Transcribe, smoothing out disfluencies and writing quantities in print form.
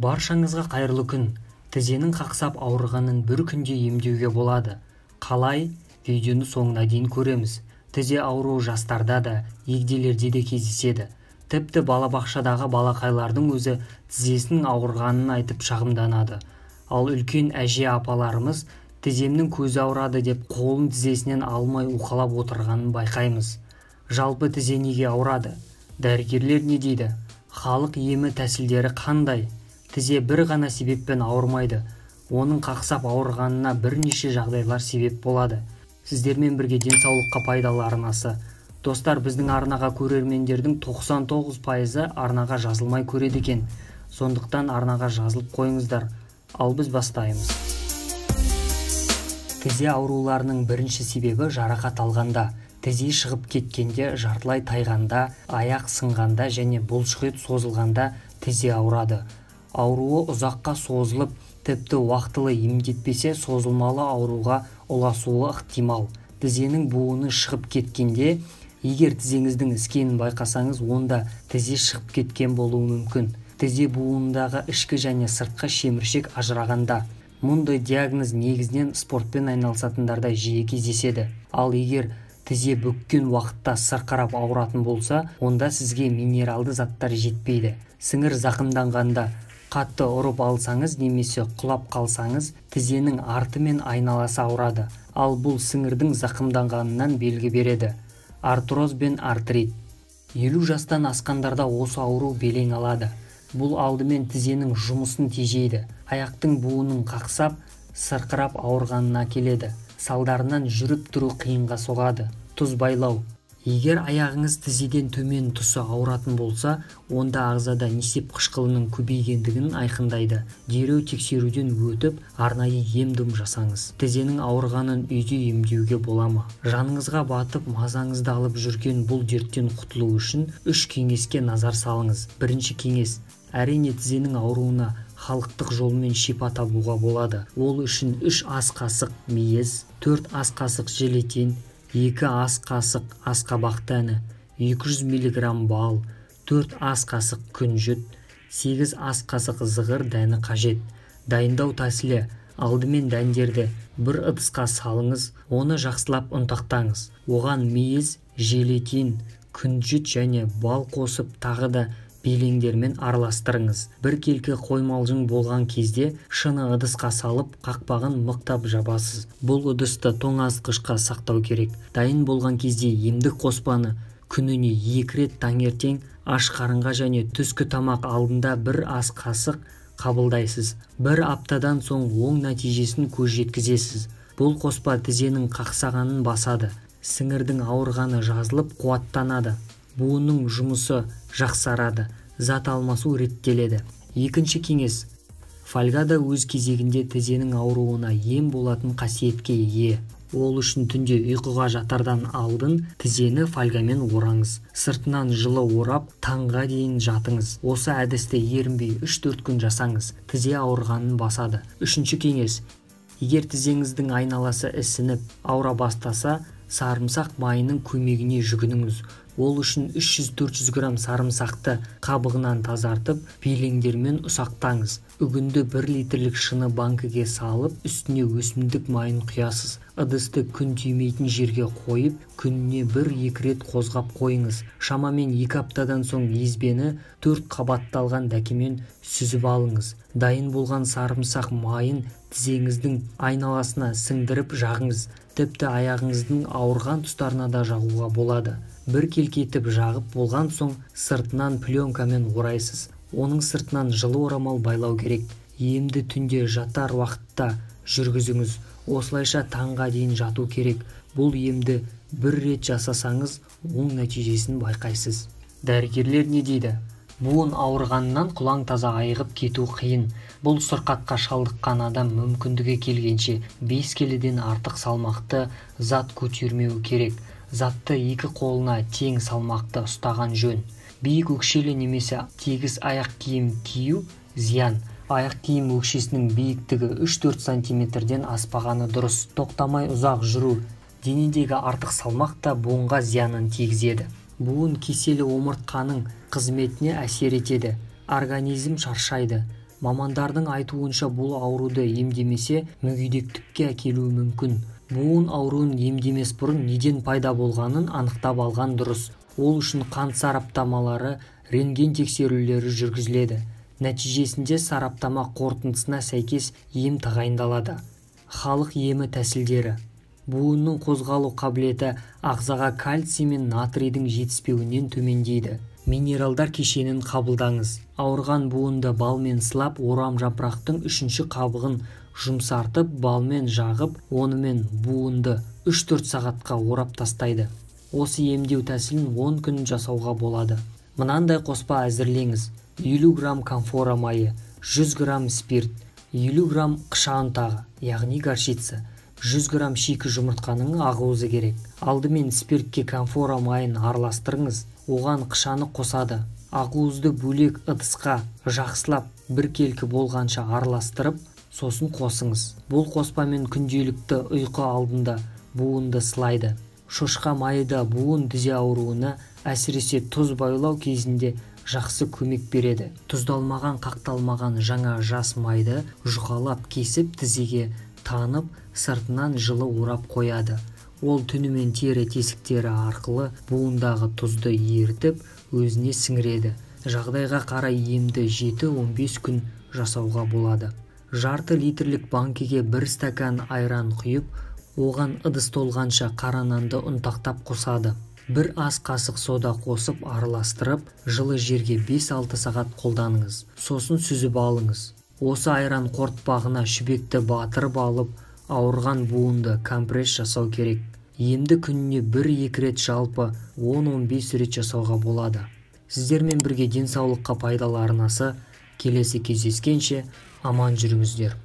Баршаңызға қайырлы күн. Тізенің қақсап ауырғанын бір күнде емдеуге болады. Қалай? Видеоны соңына дейін көреміз. Тізе ауруы жастарда да, егделерде де кездеседі. Тіпті балабақшадағы балақайлардың өзі тізесінің ауырғанын айтып шағымданады. Ал үлкен әже апаларымыз тіземнің көзі ауырады деп қолын тізесінен алмай уқалап отырғанын байқаймыз. Жалпы тізе неге ауырады? Дәрігерлер не дейді? Халық емі тәсілдері қандай? Тізе бір ғана себеппен ауырмайды. Оның қақсап ауырғанына бірнеше жағдайлар себеп болады. Сіздермен бірге денсаулыққа пайдалы арнасы. Достар, біздің арнаға көрермендердің 99%-ы арнаға жазылмай көреді екен. Сондықтан арнаға жазылып қойыңыздар. Ал біз бастаймыз. Тізе ауруларының бірінші себебі жарақат алғанда, тізе шығып кеткенде, жартылай тайғанда, аяқ сынғанда және бұлшықет созылғанда тізе ауырады. Ауруы ұзаққа созылып, тіпті уақтылы емдетпесе созылмалы ауруға ұласуы ықтимал. Тізенің буыны шығып кеткенде, егер тізеңіздің іскенін байқасаңыз, онда тізе шығып кеткен болуы мүмкін. Тізе буынындағы ішкі және сыртқы шеміршек ажырағанда. Мұндай диагноз негізінен спортпен айналысатындарда жиі кездеседі. Ал егер тізе бүккен уақытта сырқырап ауыратын болса, онда сізге минералды заттар жетпейді. Сіңір зақымданғанда қатты ұрып алсаңыз немесе құлап қалсаңыз, тізенің арты мен айналасы ауырады. Ал бұл сіңірдің зақымданғанынан белгі береді. Артроз бен артрит. 50 жастан асқандарда осы ауру белең алады. Бұл алдымен тізенің жұмысын тежейді. Аяқтың буынын қақсап, сырқырап ауырғанына келеді. Салдарынан жүріп тұру қиынға соғады. Тұз байлау. Егер аяғыңыз тізеден төмен тұсы ауыратын болса, онда ағзада несеп қышқылының көбейгендігін айқындайды. Дереу тексеруден өтіп, арнайы ем-дом жасаңыз. Тізенің ауырғанын үйде емдеуге бола ма? Жаныңызға батып, мазаңызды алып жүрген бұл дерттен құтылу үшін 3 кеңеске назар салыңыз. Бірінші кеңес. Әрине, тізенің ауруына халықтық жолмен шипа табуға болады. Ол үшін 3 ас қасық мейіз, 4 ас қасық желатин, 2 ас қасық асқабақ дәні, 200 мг бал, 4 ас қасық күнжіт, 8 ас қасық зығыр дәні қажет. Дайындау тәсілі: алдымен дәндерді бір ыдысқа салыңыз, оны жақсылап ұнтақтаңыз. Оған мейіз, желатин, күнжіт және бал қосып тағы да белеңдермен араластырыңыз. Бір келкі қоймалжың болған кезде шыны ыдысқа салып, қақпағын мықтап жабасыз. Бұл ыдысты тоңазытқышқа сақтау керек. Дайын болған кезде емдік қоспаны күніне 2 рет таңертең аш қарынға және түскі тамақ алдында бір ас қасық қабылдайсыз. Бір аптадан соң оң нәтижесін көз жеткізесіз. Бұл қоспа тізенің қақсағанын басады. Сіңірдің ауырғаны жазылып қуаттанады. Буынның жұмысы жақсарады, зат алмасу реттеледі. Екінші кеңес. Фольга да өз кезегінде тізенің ауруына ем болатын қасиетке ие. Ол үшін түнде ұйқыға жатардан алдын тізені фольгамен ораңыз. Сыртынан жылы орап, таңға дейін жатыңыз. Осы әдісті ерінбей 3-4 күн жасаңыз, тізе ауырғанын басады. Үшінші кеңес. Егер тізеңіздің айналасы ісініп, ауыра бастаса, сарымсақ майының көмегіне жүгініңіз. Ол үшін 300-400 грамм сарымсақты қабығынан тазартып, белеңдермен ұсақтаңыз. Үгінді 1 литрлік шыны банкіге салып, үстіне өсімдік майын құясыз. Ыдысты күн тимейтін жерге қойып, күніне 1-2 рет қозғап қойыңыз. Шамамен 2 аптадан соң езбені 4 қабатталған дәкемен сүзіп алыңыз. Дайын болған сарымсақ майын тізеңіздің айналасына сіңдіріп жағыңыз. Тіпті аяғыңыздың ауырған тұстарына да жағуға болады. Бір келкі етіп жағып болған соң сыртынан пленкамен орайсыз. Оның сыртынан жылы орамал байлау керек. Емді түнде жатар уақытта жүргізіңіз. Осылайша таңға дейін жату керек. Бұл емді бір рет жасасаңыз, оң нәтижесін байқайсыз. Дәрігерлер не дейді? Буын ауырғаннан құлаң таза айығып кету қиын. Бұл сырқатқа шалдыққан адам мүмкіндігі келгенше 5 келіден артық салмақты зат көтермеуі керек. Затты екі қолына тең салмақты ұстаған жөн. Биік өкшелі немесе тегіс аяқ киім кию зиян. Аяқ киім өкшесінің биіктігі 3-4 сантиметрден аспағаны дұрыс. Тоқтамай ұзақ жүру денедегі артық салмақ та буынға зиянын тигізеді. Буын кеселі омыртқаның қызметіне әсер етеді. Организм шаршайды. Мамандардың айтуынша, бұл ауруды емдемесе, мүгедектікке әкелуі мүмкін. Буын ауруын емдемес бұрын неден пайда болғанын анықтап алған дұрыс. Ол үшін қан сараптамалары, рентген тексерулері жүргізіледі. Нәтижесінде сараптама қорытындысына сәйкес ем тағайындалады. Халық емі тәсілдері. Буынның қозғалу қабілеті ағзаға кальций мен натрийдің жетіспеуінен төмендейді. Минералдар кешенін қабылдаңыз. Ауырған буынды балмен сылап, орам жапырақтың үшінші қабығын жұмсартып, балмен жағып, онымен буынды 3-4 сағатқа орап тастайды. Осы емдеу тәсілін 10 күн жасауға болады. Мынандай қоспа әзірлеңіз. 50 грамм камфора майы, 100 грамм спирт, 50 грамм қыша ұнтағы, яғни горчица, 100 грамм шикі жұмыртқаның ақуызы керек. Алдымен спиртке камфора майын араластырыңыз, оған қышаны қосады. Ақуызды бөлек ыдысқа жақсылап біркелкі болғанша араластырып, сосын қосыңыз. Бұл қоспамен күнделікті ұйқы алдында буынды сылайды. Шошқа майы да буын тізе ауруына, әсіресе тұз байлау кезінде жақсы көмек береді. Тұздалмаған, қақталмаған жаңа жас майды жұқалап кесіп, тізеге танып, сыртынан жылы орап қояды. Ол түнімен тері тесіктері арқылы буындағы тұзды ерітіп, өзіне сіңіреді. Жағдайға қарай емді 7-15 күн жасауға болады. Жарты литрлік банкеге 1 стакан айран құйып, оған ыдыс толғанша қара нанды ұнтақтап қосады. 1 ас қасық сода қосып араластырып, жылы жерге 5-6 сағат қолданыңыз. Сосын сүзіп алыңыз. Осы айран қорытпағына шүбекті батырып алып, ауырған буынды компресс жасау керек. Емді күніне 1-2 рет, жалпы 10-15 рет жасауға болады. Сіздермен бірге денсаулыққа пайдалы арнасы. Келесі кездескенше аман жүріңіздер.